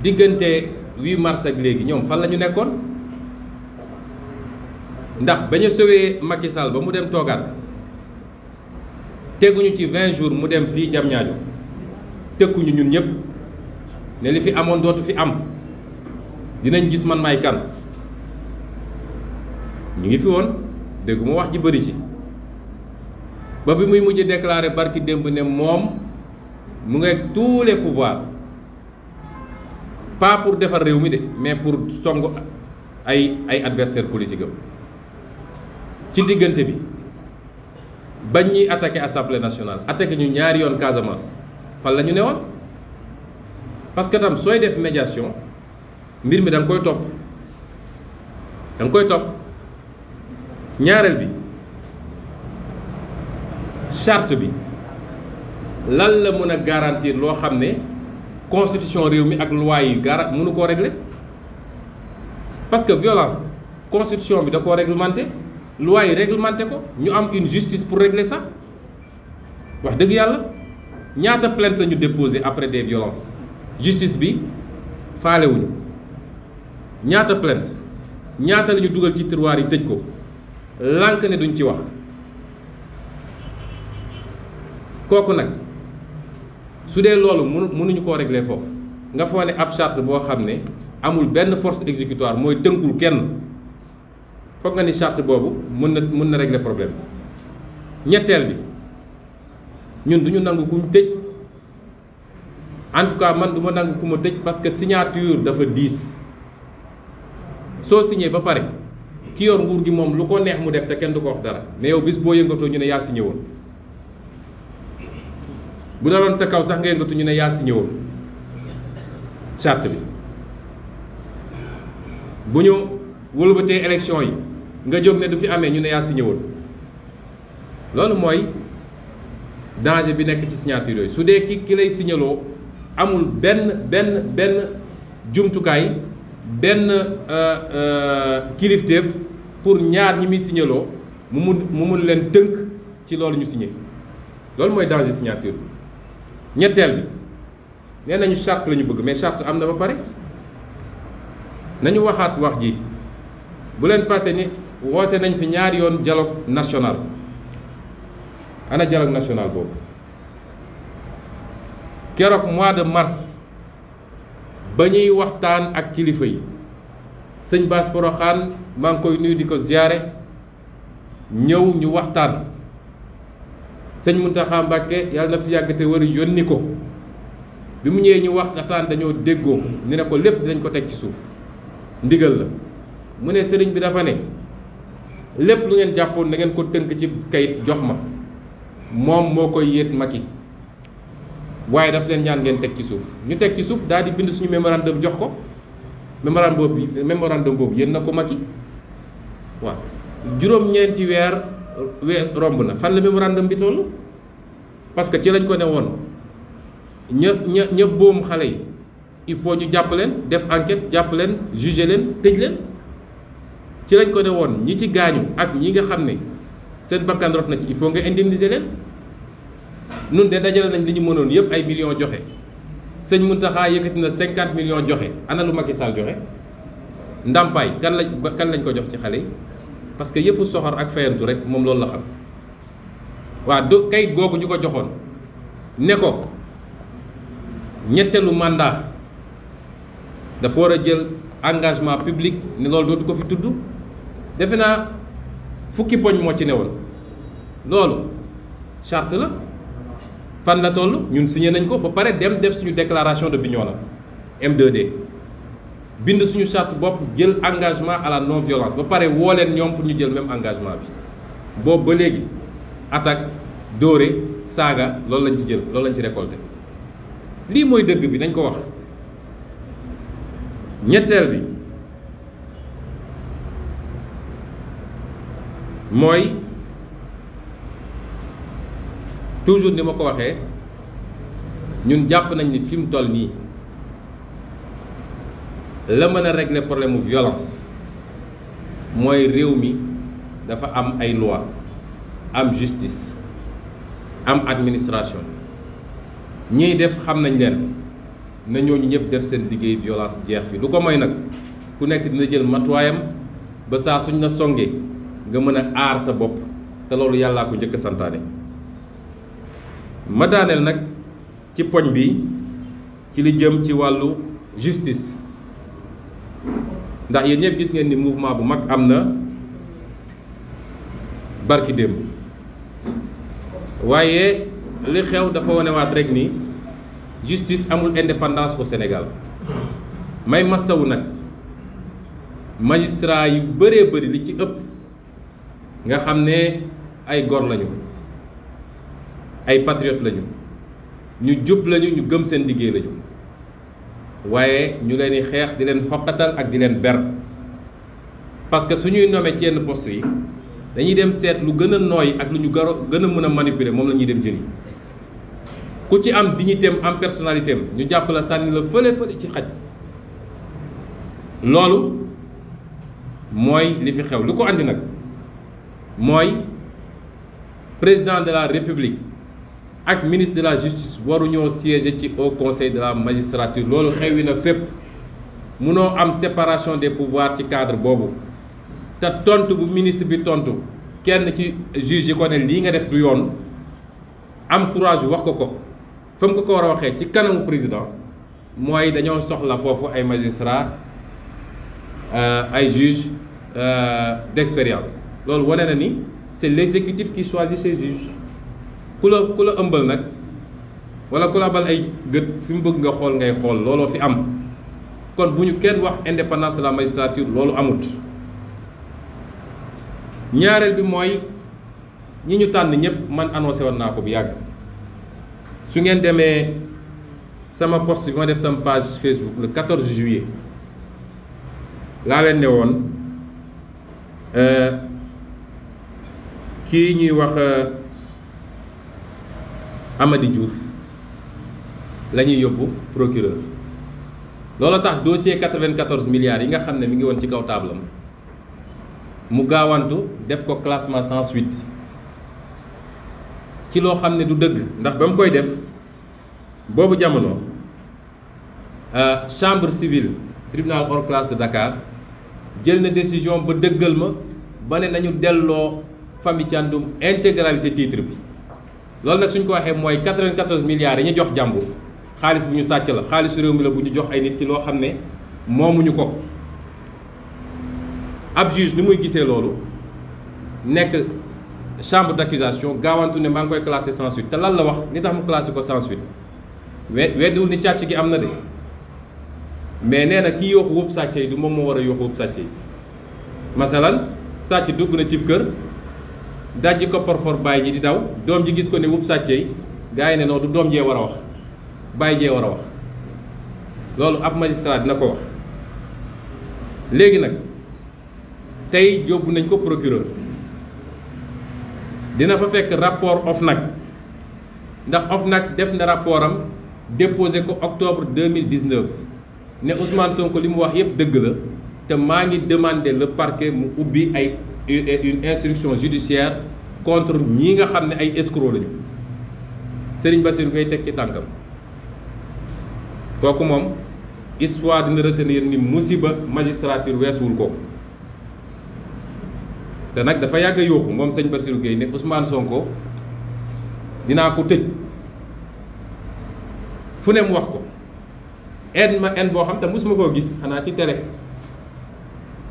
diggante 8 mars ak léegi ñoom fan la ñu nekkoon ndax bañ a sowee Macky Sall ba mu dem toogaat teguñu ci 20 jours mu dem fii Diamniadio tëkkuñu ñun ñëpp ne li fi amoon dootu fi am dinañ gis man maay kan ñu ngi fi woon dégguma wax ji bëri ci ba bi muy mujj déclaré barki démb ne moom mu ngi ak tous les pouvoirs pas pour defar réew mi de mais pour song ay adversaire politique am ci diggante bi bañ ñuy attaqué assemblée nationale attaqué ñu ñaari yoon Casamance fan la ñu ne woon parce que tam sooy def médiation mbir mi da nga koy topp ñaareel bi charte bi lan la mën a garantir loo xam ne constitution réew mi ak loi yi mënu koo régler parce que violence constitution bi da koo réglementé loi yi réglementé ko ñu am une justice pour régler ça wax dëgg yàlla ñaata plainte la ñu déposé après des violences justice bi faalewuñu ñaata plainte ñaata la ñu dugal ci tiroir yi tëj ko lànk ne duñ ci wax kooku nag su dee loolu mënuñu koo régler foofu nga foo ne ab charte boo xam ne amul benn force exécutoire mooy tënkul kenn foog nga ni charte boobu mën na régler problème ñetteel bi ñun duñu nangu ku ñu tëj en tout cas man du ma nangu ku ma tëj parce que signature dafa diis soo signé ba pare ki yor nguur gi moom lu ko neex mu def te kenn du ko wax dara mais yow bis boo yëngatoo ñu ne yaa signé woon bu daloon sa kaw sax nga yëngatu ñu ne yaa signé woon charte bi bu ñu wëlbatee élection yi nga jóg ne du fi amee ñu ne yaa signé woon loolu mooy danger bi nekk ci signature yooyu su dee ki lay signaloo amul benn jumtukaay benn kilifteef pour ñaar ñi muy signaloo mu mun leen tënk ci loolu ñu signé loolu mooy danger signature bi ñetteel bi nee nañu charte la ñu bëgg mais charte am na ba pare nañu waxaat wax ji bu leen fàtte ni woote nañ fi ñaari yoon dialogue national ana dialogue national boobu keroog mois de mars ba ñuy waxtaan ak kilifa yi sëñ Bass Porokhane maa ngi koy nuyu di ko ziyaare ñëw ñu waxtaan sëñ Mountakha Mbacké yàlla na fi yàgg te wër yónni ko bi mu ñëwee ñu waxtaan dañoo déggoo ni ne ko lépp dinañ ko teg ci suuf ndigal la mu ne sëriñ bi dafa ne lépp lu ngeen jàppoon na ngeen ko tënk ci kayit jox ma moom moo koy yéet Macky waaye daf leen ñaan ngeen teg ci suuf ñu teg ci suuf daal di bind suñu mémorandum jox ko mémorandum boobu yéen na ko Macky waaw juróom-ñeenti weer romb na fan la mémorandum bi toll parce que ci lañ ko ne woon ña boom xale yi il faut ñu jàpp leen def enquête jàpp leen juger leen tëj leen ci lañ ko ne woon ñi ci gaañu ak ñi nga xam ne seen bakkan rot na ci il faut nga indemniser leen nun de dajale nañ li ñu mënoon yëpp ay millions joxe sëñ Mountakha yëkkati na 50 millions joxe ana lu Macky Sall joxe ndàmpaay kan lañ ko jox ci xale yi parce que yëfu soxor ak fayantu rek moom loolu la xam waa kayit googu ñu ko joxoon ne ko ñetteelu mandat dafa war a jël engagement public ne loolu dootu ko fi tudd defe naa fukki poñ moo ci newoon loolu charte la fan la toll ñun signé nañ ko ba pare dem def suñu déclaration de Bignona M2D bind suñu charte bopp jël engagement à la non violence ba pare woo leen ñoom pour ñu jël même engagement bi boobu ba léegi attaque dóore saaga loolu lañ ci jël loolu lañ ci récolté lii mooy dëgg bi nañ ko wax ñetteel bi mooy toujours ni ma ko waxee ñun jàpp nañ ni fi mu toll nii la mën a régler problème mu violence mooy réew mi dafa am ay loi am justice am administration ñiy def xam nañ leen na ñooñu ñëpp def seen liggéey violence jeex fi lu ko mooy nag ku nekk dina jël matuwaayam ba saa suñ la songee nga mën a aar sa bopp te loolu yàllaa ko njëkk a santaane. ma daaneel nag ci poñ bi ci li jëm ci wàllu justice ndax yéen ñëpp gis ngeen ni mouvement bu mag am na barki démb waaye li xew dafa wanewaat rek ni justice amul indépendance au Sénégal may masawu nag magistrat yu bëree bëri li ci ëpp nga xam ne ay gor lañu ay patriote lañu ñu jub lañu ñu gëm seen liggéey lañu waaye ñu leen di xeex di leen xoqatal ak di leen ber parce que suñuy nommé ci yenn poste yi dañuy dem seet lu gën a nooy ak lu ñu gën a mën a manipuler moom la ñuy dem jëli ku ci am dignité am personnalité am ñu jàpp la sànni la fële ci xaj loolu mooy li fi xew li ko andi nag mooy président de la république ak ministre de la justice waruñoo siéger ci au conseil de la magistrature loolu xewi na fépp munoo am séparation des pouvoirs ci cadre boobu te tontu bu ministre bi tontu kenn ci juge yi ko ne lii nga def du yoon am courage wax ko fa mu ko war a waxee ci kanamu président mooy dañoo soxla foofu ay magistrats ay juges d'expérience loolu wane na ni c'est l'exécutif qui choisit ses juges ku la ëmbal nag wala ku la abal ay gët fi mu bëgg nga xool ngay xool looloo fi am kon bu ñu kenn wax indépendance de la magistrature loolu amut. ñaareel bi mooy ñi ñu tànn ñëpp man annoncé woon naa ko bu yàgg su ngeen demee sama post bi ma def sama page Facebook le 14 juillet laa leen ne woon kii ñuy wax Amady Diouf la ñuy yóbbu procureur loolu tax dossier 94 milliards yi nga xam ne mi ngi woon ci kaw table am mu gaawantu def ko classement sans suite ci loo xam ne du dëgg ndax ba mu koy def boobu jamono chambre civile tribunal hors classe de Dakar jël na décision ba dëggal ma ba ne nañu delloo famille Thiandoum intégralité titre bi loolu nag suñ ko waxee mooy 94 milliards yi ñu jox jàmbur xaalis bu ñu sàcc la xaalisu réew mi la bu ñu jox ay nit ci loo xam ne moomuñu ko ab juge ni muy gisee loolu nekk chambre d'accusation gaawantu ne maa ngi koy classé sans suite te lan la wax li tax mu classé ko sans suite weddiwul ni càcc gi am na de mais nee na kii yooxu wëpp sàcc yi du moom moo war a yooxu wëpp sàcc yi masalan sàcc dugg na cib kër dajji ko porfor bàyyi ji di daw doom ji gis ko ne wëpp sàcc yi gars yi ne noonu du doom jee war a wax bàyyi jee war a wax loolu ab magistrat dina ko wax léegi nag tey yóbbu nañ ko procureur dina fa fekk rapport OFNAC ndax OFNAC def na rapport am déposé ko octobre 2019 ne Ousmane Sonko li mu wax yépp dëgg la te maa ngi demander le parquet mu ubbi ay une instruction judiciaire contre ñi nga xam ne ay escrocs lañu Serigne Bassirou koy teg ci tànkam kooku moom histoire dina retenir ni musiba magistrature weesuwul kooku te nag dafa yàgg a yuuxu moom sëñ Bassirou Gueye ne Ousmane Sonko dinaa ko tëj fu ne mu wax ko en boo xam te mosuma koo gis xanaa ci télé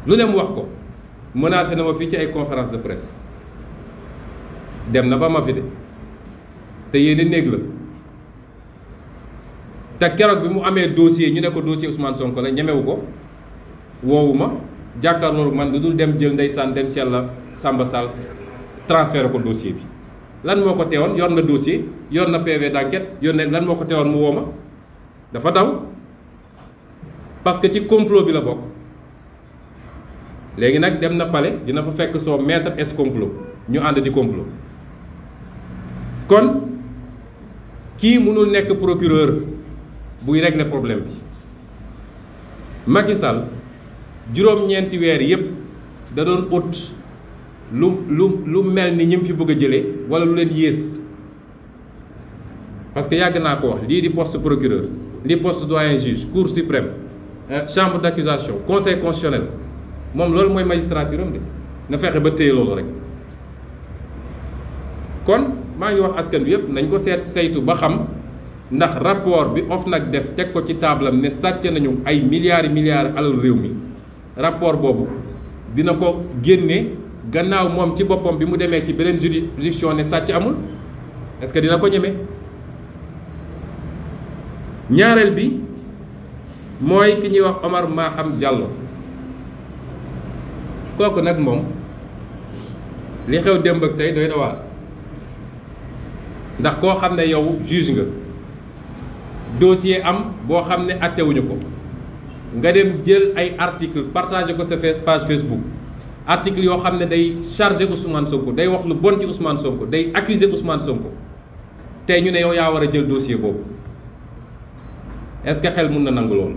lu ne mu wax ko menacé na ma fii ci ay conférence de presse dem na ba ma fi de te yéene néeg la te keroog bi mu amee dossier ñu ne ko dossier Ousmane Sonko la ñemewu ko woowu ma jàkkaarloolu man lu dul dem jël ndeysaan dem si yàlla Samba Sall transféré ko dossier bi lan moo ko teewoon yor na dossier yor na PV d'enquête yor na lan moo ko teewoon mu woo ma dafa daw parce que ci complot bi la bokk léegi nag dem na palais dina fa fekk soo maître est complot ñu ànd di complot kon kii mënul nekk procureur buy régler problème bi Macky Sall juróom-ñeenti weer yépp da doon ut lu mel ni ñi mu fi bëgg a jëlee wala lu leen yées parce que yàgg naa ko wax lii di poste procureur li poste doyen juge cour suprême chambre d'accusation conseil constitutionnel moom loolu mooy magistrature am de na fexe ba téye loolu rek. kon maa ngi wax askan bi yëpp nañ ko saytu ba xam ndax rapport bi OFNAC def teg ko ci taabalam ne sàcc nañu ay milliards alal réew mi rapport boobu dina ko génne gannaaw moom ci boppam bi mu demee ci beneen juridiction ne sàcc amul est-ce que dina ko ñeme. ñaareel bi mooy ki ñuy wax Omar Maham Diallo kooku nag moom li xew démb ak tey doy na waar ndax koo xam ne yow juge nga dossier am boo xam ne attewuñu ko nga dem jël ay article partagé ko sa page Facebook article yoo xam ne day chargé Ousmane Sonko day wax lu bon ci Ousmane Sonko day accusé Ousmane Sonko tey ñu ne yow yaa war a jël dossier boobu est-ce que xel mun na nangu loolu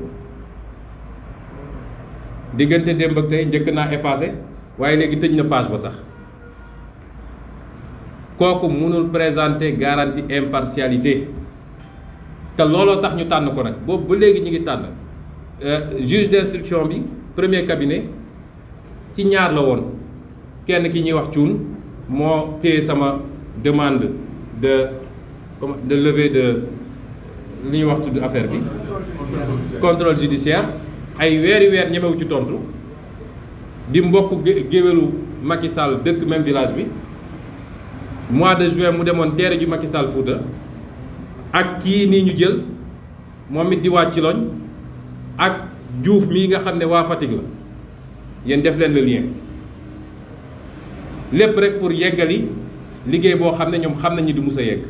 diggante démb ak tey njëkk naa effacé waaye léegi tëj na page ba sax kooku mënul présenter garantie impartialité te looloo tax ñu tànn ko nag boobu ba léegi ñu ngi tànn juge d'instruction bi premier cabinet ci ñaar la woon kenn ki ñuy wax cuun moo téye sama demande de levée de li ñuy wax tudd affaire bi contrôle judiciaire ay weer ñemewu ci tontu di mbokk géwélu Macky Sall dëkk même village bi mois de juin mu demoon teere ju Macky Sall Fouta ak kii nii ñu jël moom it di waa Ciloñ ak Diouf mii nga xam ne waa Fatick la yéen def leen le lien lépp rek pour yeggali liggéey boo xam ne ñoom xam nañu du mus a yegg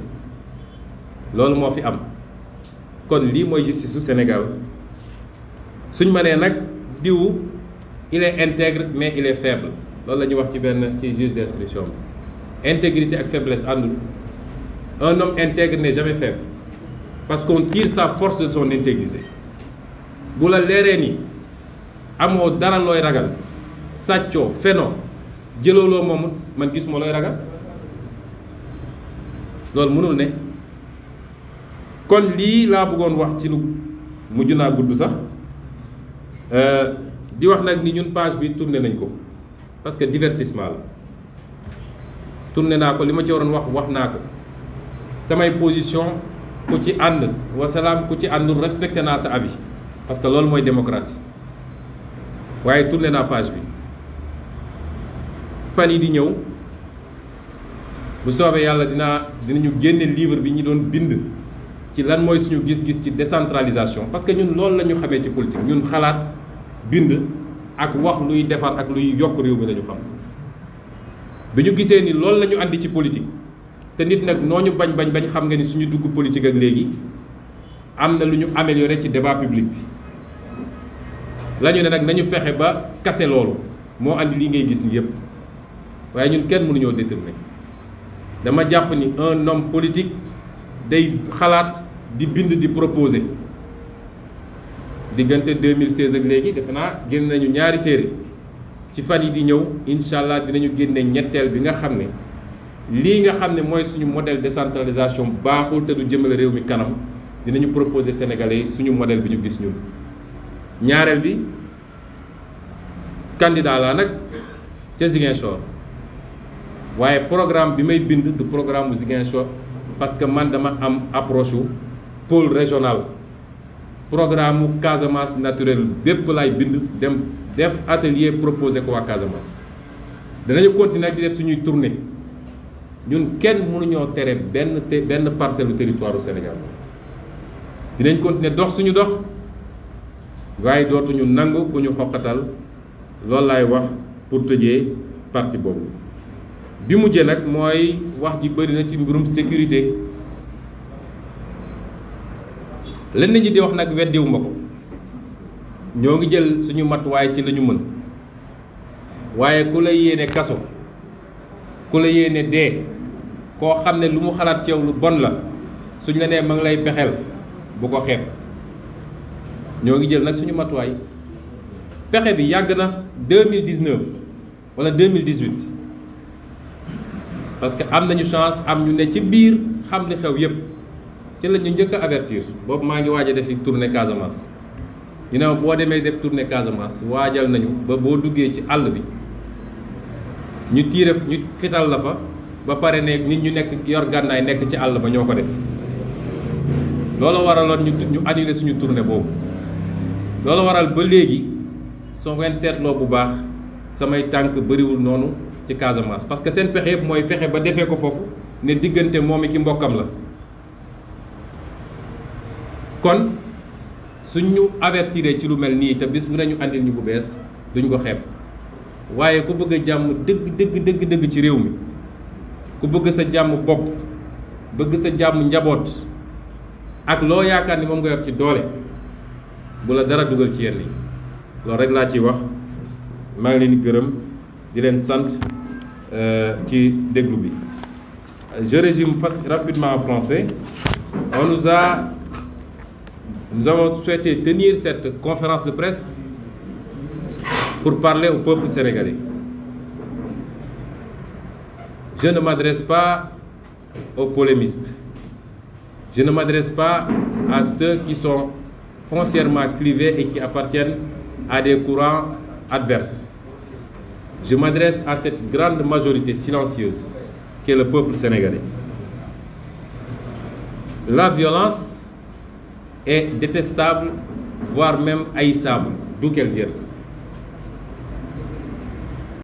loolu moo fi am kon lii mooy justice su Sénégal suñ ma nee nag diw il est intègre mais il est faible loolu la ñuy wax ci benn ci juge d'instruction bi intégrité ak faiblesse àndul. Un homme intègre n'est jamais faible parce qu'on tire sa force de son intégrité bu la leeree ni amoo dara looy ragal sàccoo fenoo jëlooloo moomut man gisuma looy ragal loolu mënul ne kon lii laa bëggoon wax ci lu mujj naa gudd sax di wax nag ni ñun page bi tourné nañ ko parce que divertissement la tourné naa ko li ma ci waroon wax naa ko samay position ku ci ànd wasalaam ku ci àndul respecté naa sa avis parce que loolu mooy démocratie waaye tourné naa page bi fan yi di ñëw bu soobee yàlla dinañu génne livre bi ñu doon bind ci lan mooy suñu gis-gis ci décentralisation parce que ñun loolu la ñu xamee ci politique ñun xalaat bind ak wax luy defar ak luy yokk réew mi la ñu xam bi ñu gisee ni loolu la ñu andi ci politique te nit nag noo ñu bañ xam nga ni suñu dugg politique ak léegi am na lu ñu amélioré ci débat public bi la ñu ne nag nañu fexe ba kase loolu moo andi lii ngay gis ni yépp waaye ñun kenn mënuñoo déterminer dama jàpp ni un homme politique day xalaat di bind di proposer diggante 2016 ak léegi defe naa génn nañu ñaari téere ci fan yi di ñëw incha allah dinañu génne ñetteel bi nga xam ne lii nga xam ne mooy suñu modèle décentralisation baaxul te du jëmale réew mi kanam dinañu proposer sénégalais yi suñu modèle bi ñu gis ñun. ñaareel bi candidat laa nag ca Ziguinchor waaye programme bi may bind du programme mu Ziguinchor parce que man dama am approche pôle régional programme mu Casamance naturel bépp laay bind dem def atelier proposé ko waa Casamance danañu continuer ak di def suñuy tournée ñun kenn mënuñoo tere benn parcelle du territoire du Sénégal dinañ continuer dox suñu dox waaye dootuñu nangu ku ñu xoqatal loolu laay wax pour tëjee parti boobu bi mujjee nag mooy wax ji bëri na ci mbirum sécurité lenn ñi di wax nag weddiwu ma ko ñoo ngi jël suñu matuwaay ci la ñu mën waaye ku la yéene kaso ku la yéene dee koo xam ne lu mu xalaat ci yow lu bon la suñ la nee ma ngi lay pexeel bu ko xeeb ñoo ngi jël nag suñu matuwaay pexe bi yàgg na 2019 wala 2018 parce que am nañu chance am ñu ne ci biir xam li xew yépp ci la ñu njëkk a avertir boobu maa ngi waaj a defi tournée Casamance ñu ne boo demee def tournée Casamance waajal nañu ba boo duggee ci àll bi ñu tiire ñu fital la fa ba pare ne nit ñu nekk yor gànnaay nekk ci àll ba ñoo ko def loolu waraloon ñu annulé suñu tournée boobu loolu waral ba léegi soo ngeen seetloo bu baax samay tànk bëriwul noonu ci Casamance parce que seen pexe yëpp mooy fexe ba defee ko foofu ne diggante moom ki mbokkam la kon suñ ñu avertiré ci lu mel nii te bis bu nañu andil ñu bu bees duñ ko xeeb waaye ku bëgg a jàmm dëgg ci réew mi ku bëgg sa jàmm bopp bëgg sa jàmm njaboot ak loo yaakaar ni moom nga yor ci doole bu la dara dugal ci yenn yi loolu rek laa ciy wax maa ngi leen di gërëm di leen sant ci déglu bi. Je résume rapidement en français. Nous avons souhaité tenir cette conférence de presse pour parler au peuple sénégalais. Je ne m'adresse pas aux polémistes. Je ne m'adresse pas à ceux qui sont foncièrement clivés et qui appartiennent à des courants adverses. Je m'adresse à cette grande majorité silencieuse qu'est le peuple sénégalais. La violence est détestable, voire même haïssable, d'où qu'elle vienne.